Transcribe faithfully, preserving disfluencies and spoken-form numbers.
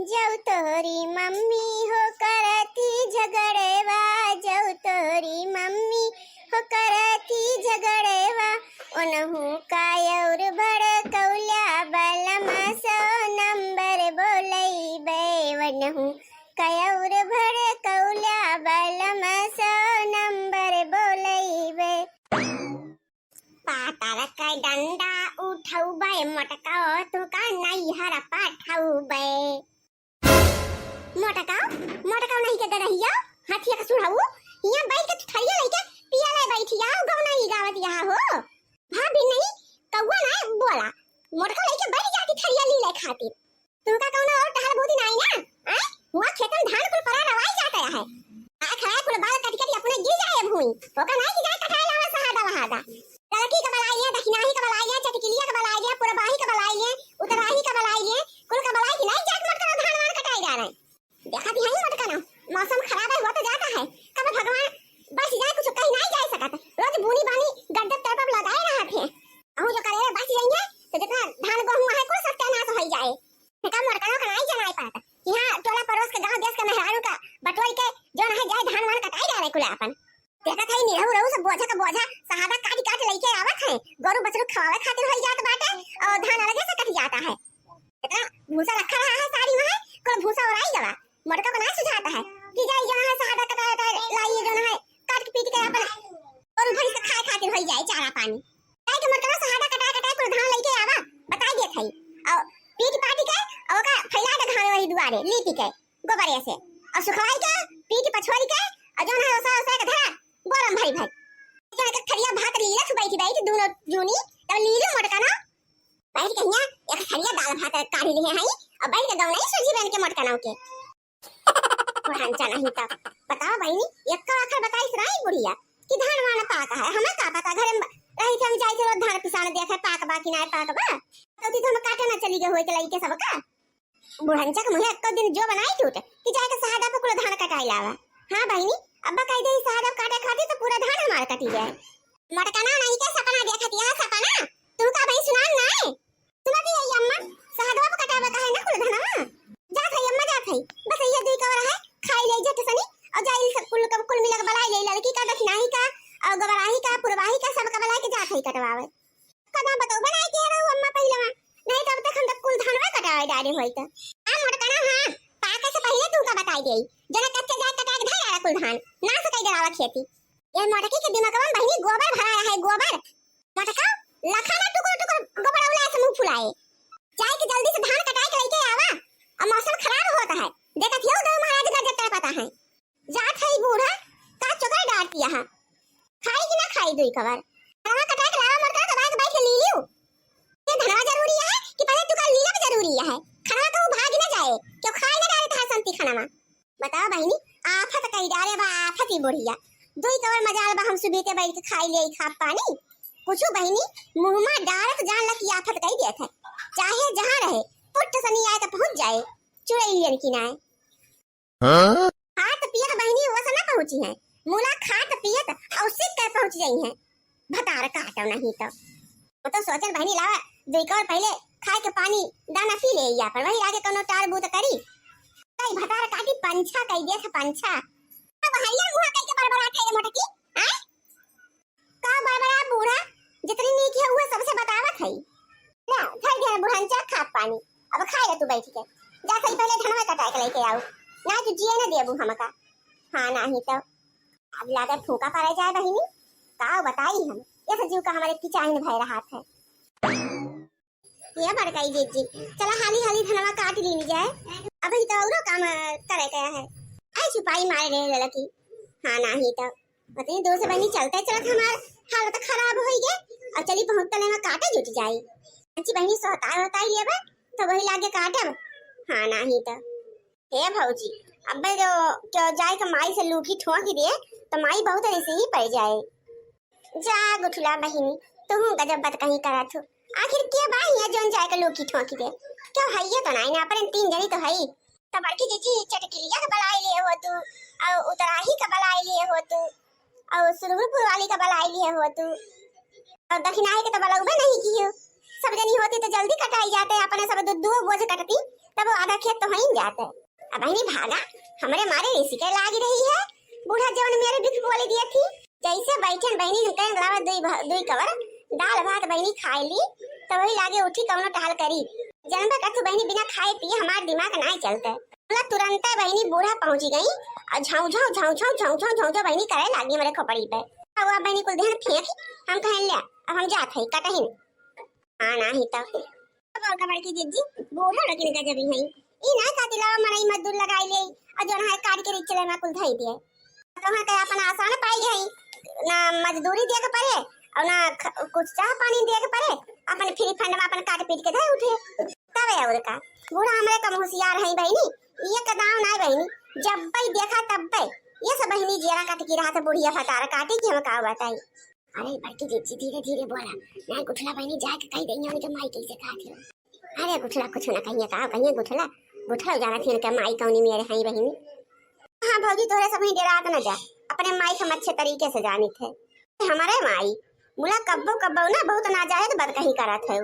जौ तोरी मम्मी हो करती झगड़वा, जौ तोरी मम्मी हो करती झगड़वा, ओनहु का और भड़कौल्या बलमा सौ नंबर बोलैबे, ओनहु का और भड़कौल्या बलमा सौ नंबर बोलैबे। पातर कै डंडा उठौबै मोटका, तुका नैहर पठौबै। मोटका, मोटका नहीं के गरहिया, हथिया के सुढ़ऊ, हियाँ बैठ के तू थरिया लइके पिया ले बैठिया, गौना ही गावत यहाँ हो। भाभी नहीं, कौआ ना बोला, मोटका लइके बैठ जाती थरिया ली ले खातिर। तुमका कौनो और टहल बूदी नाई ना? आय? हुआ खेतन धान कुल परा रवाई जाता है। आ खड़ा कुल बाल कट कट अपने गिर जाए भूई। ओका नाई कि जाए कटाए लावा सहादा वहादा। लड़की का बलाई है, दखिनाही का बलाई है, चटकिलिया का बलाई है, पुरबाही का बलाई है, उतराही का बलाई है, कुल का बलाई कि नाई जाए मत करो धान वान कटाई जा रहे। देखा थी है मत करो, मौसम खराब है, हो तो जाता है। कब भगवान बस जाए, कुछ कहीं नाई जाए सकत। रोज बूनी बानी गड्ढे तड़पब लगाए रहा थे। अहूँ जो करे बस जाइए, तो जितना धान गोहूँ है, कुल सत्यानाश हो जाए। का मोटकनों का नाई जनाई पाता कि हाँ, टोला पड़ोस के गांव देश के मेहरारू का बटोरी के जो ना है जाए धान वान कटाई डाले कुल आपन। देखत है निरहू रहू सब बोझा का बोझा सहादा काट काट लइके आवत है, गोरू बछरू खवावे खातिर होई जात बाटे और धान अलगे से कट जाता है। इतना भूसा रखा रहा है साड़ी में है, कुल भूसा ओराई गवा। मोटका को ना सुझाता है कि जाई जो ना है सहादा कटाए कटाए लाइए जो ना है काट के पीट के अपन गोरू भैंस के खाए खातिर होई जाए चारा पानी। काहे के मोटका सहादा कटाए कटाए कुल धान लइके आवा, बताई देत हई। और पीट पाटी के और ओका फैला दे घामे वही दुआरे लीपी के गोबरे से और सुखवाई के पीट पछोरी के और जौन है ओसा ओसा के धरा बोरम भरी भरी। जौन एक थरिया भात लीला तू बैठी बैठी दोनों जूनी तब लीलू मोटका ना बैठ के हियाँ एक थरिया दाल भात काढ़ी लिहे हई और बैठ के गौना ही सूझी बन के मोटका नाव के। बुढ़ांचा नहीं तो बताओ बहिनी, एक्का आखर बताई सराई बुढ़िया कि धान वान पाक है, हमें का पता, घरे में रही थे हम जाई थे रोज धान पिसान देखे पाक बा कि नाय पाक बा, तो ती तो हम काटे ना चली गए होई के लइके सबका। बुढ़ंचा के मुँहे एक्को दिन जो बनाई टूट कि जाए के सहादा पे कुल धान कटाई लावा। हाँ बहिनी, अब्बा कह दे सहादा पे काटे खातिर तो पूरा धान हमार कटी जाए। मोटकना नहीं के सपना देखत यह सपना, तुमका भाई सुनान ना है। सुनत ही है अम्मा, सहदवा पे कटावे का है ना कुल धनवा। जात है अम्मा, जात है, बस ये दुई कवर है, खाई ले झट सनी और जाई सब कुल, कुल मिला के बलाई ले, लड़की का, दखिनाही का और गवराही का, पुरवाही का, सबका बलाई के जात है कटवावे। कदा बतौबे नाई किहे रहू अम्मा पहिलवा, नहीं तब तक हम तक कुल धानवा कटावे डारे होई त। आ मोटकना हाँ, पाके से पहिले तुमका बताई देई, जना कच्चे जाए कटाए के धर आला कुल धान, नास कई देलावा खेती। ये मोटकी के दिमागवा में बहिनी गोबर भरा है, गोबर। मोटका, लखा ना टुकुर टुकुर गोबर उलाए से मुंह फुलाए। जाए के जल्दी से धान कटाए के लइके आवा, अब मौसम खराब होता है। देखत हियो उद्धव महाराज गरजत तड़पता है। जात है बूढ़ा, का चोकर डांट दिया है। खाई कि ना खाई दुई कवर? धनवा कटाए के लावा मोटका, दबाए के बैठ के ली लियो। ये धनवा जरूरी है कि पहले तू का लीला भी जरूरी है? खाना तो भाग ना जाए, क्यों खाए ना डाले था संती खाना में। बताओ बहिनी, आफत कई डाले बा आफत ही बुढ़िया। दुई कवर मजाल बा हम सुबह के बैठ के खाई ले खा पानी। कुछ बहिनी मुँह में डालत जान लग की आफत कई देत है। चाहे जहाँ रहे, पुट्ठ सनी आए तो पहुँच जाए, चुड़ैलियन की नाए। हाँ? खात पियत बहिनी वस ना पहुँची है, मुला खात पियत और सिक के पहुँच जाई है। भतार काटो नहीं तो। वो तो सोचन बहिनी लावा, दुई कवर पहले खाए के पानी दाना पी ले या पर वही आगे कोनो टार बूत करी। कई भतार काटी पंछा कई देख पंछा। अब हइया मुहा कई के बड़बड़ा के मोटकी, हैं? का बड़बड़ा बूढ़ा, जितनी नीक है उहे सबसे बतावत है। ना, धर दे बुढ़ांचा खा पानी, अब खाए ले तू बैठ के। जा सही पहले धनवा कटाए के लेके आओ, ना तू जिए ना देबू हमका। हाँ, नाही तो। अब लागत फूका पड़े जाए बहिनी, का बताई हम, ये तो जीव का हमारे किचाइन भय रहा है। ये बड़काई जीजी, चला हाली हाली धनवा काट लीन जाए, अभी तो औरो काम करे के है। आई चुपाई मारे रहे ललकी। हाँ, नाही तो। पता नहीं, दो से बहिनी चलते चलत हमार हालत खराब होई गे, और चली बहुत तले में काटे जुट जाई। अच्छी बहिनी सोहताई होताई लेबे, तो वही लागे काटब। हाँ, नाही तो। हे भौजी, अब्बे जो क्यों जाए के माई से लूठी ठोंक दे, तो माई बहुत ऐसे ही पड़ जाए। जा गुठला बहिनी, तुहूँ गजब बात कहीं करत हो। आखिर के बा हियाँ जौन जाए के लूठी ठोंक दे? क्यों हइये तो नाई ना, अपने तीन जनी तो हई। तो बड़की जीजी चटकिलिया के बलाई लिए हो तू, और उतराही के बलाई लिए हो तू, और सुरहुरपुर वाली के बलाई लिए हो तू, और दखिनाही के तो बलौबे नहीं की हो। सब जनी होती तो जल्दी कटाई जाते, अपने सब दो, दो बोझ कटती। तब वो आधा खेत तो होइन जात है। अब बहिनी भागा, हमरे मारे रिसिके लागी रही है। बूढ़ा जवन मेरे बिख बोले दिए थी, जैसे बैठन बहिनी कहे लावा दुई भ-, दुई कवर दाल भात बहिनी खाए ली, तो वही लागे उठी कौनो टहल करी। जनबे करथू बहिनी बिना खाए पिए हमार दिमाग नाई चलते। बोला तुरंते बहिनी बूढ़ा पहुंची गई और झाऊ झाऊ झाऊ झाऊ झाऊ झाऊ झाऊ झाऊ बहिनी करे लागी हमरे खोपड़ी पे। अब वह बहिनी कुल देहन फेंक, हम कहें ले अब हम जात है कटहिन। हाँ नाही तो। अब और का बड़की जिज्जी, बूढ़ा लेकिन गजब ही है। ई ना काटी लावा मरई मजदूर लगाई ले, और जौन है काट के रिक्शे में कुल धई दिए। कहाँ के अपन आसान पाई गई, ना मजदूरी दिए के पड़े, और ना ख-, कुछ चाह पानी दिए के पड़े, अपन फ्री फंड में अपन काट पीट के धई उठे। तबे और का, बूढ़ा हमरे कम होशियार है बहिनी, ये कदाव ना बहिनी, जब भाई देखा तब भाई, ये सब बहिनी जियरा काट की रहा था बुढ़िया फटारा काटी कि हम का बताई। अरे बड़की जिज्जी धीरे धीरे बोला, ना गुठला बहिनी जाए के कही देंगे उनके माई कैसे कहा थे। अरे गुठला कुछ ना कहिए का, कहिए गुठला, गुठला जाना थी उनके माई कौनी मेरे हैं बहिनी। हाँ भौजी तोहरे सब ही डेरात न जा, अपने माई के हम अच्छे तरीके से जानी थे। हमारे माई मुला कब्बो कब्बो ना बहुत नाजायज बात कहीं करत है।